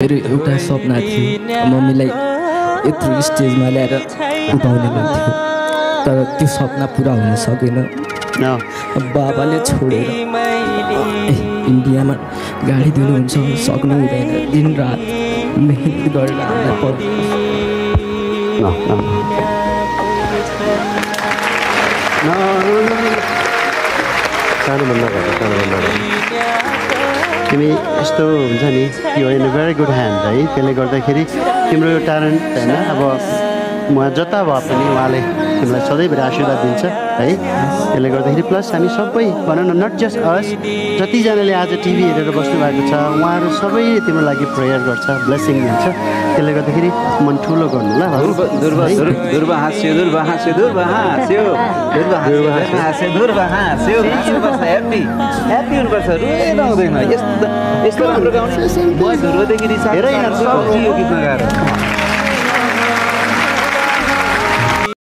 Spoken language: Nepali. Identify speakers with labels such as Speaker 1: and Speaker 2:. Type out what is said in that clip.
Speaker 1: मेरो एउटा सपना थियो मम्मीलाई यत्रो स्टेजमा ल्याएर उठाउने गर्थ्यो तर त्यो सपना पुरा हुन सकेन। बाबाले छोडेर इन्डियामा गाडी दिनुहुन्छ सक्नु हुँदैन, दिनरात मेहनत गरेर हामीलाई
Speaker 2: तिमी यस्तो हुन्छ नि यो in a very good hand है। त्यसले गर्दाखेरि तिम्रो यो ट्यालेन्ट होइन अब म जता भए पनि उहाँले तिमीलाई सधैँभरि आशीर्वाद दिन्छ है। त्यसले गर्दाखेरि प्लस हामी सबै भनौँ न नट जस्ट अस जतिजनाले आज टिभी हेरेर बस्नु भएको छ उहाँहरू सबैले तिम्रो लागि प्रेयर गर्छ, ब्लेसिङ दिन्छ। त्यसले गर्दाखेरि मन ठुलो गर्नु ल।
Speaker 3: यस्तो राम्रो गाउने म ध्रुवदेखि रिसाएर यो गीतमा गाएर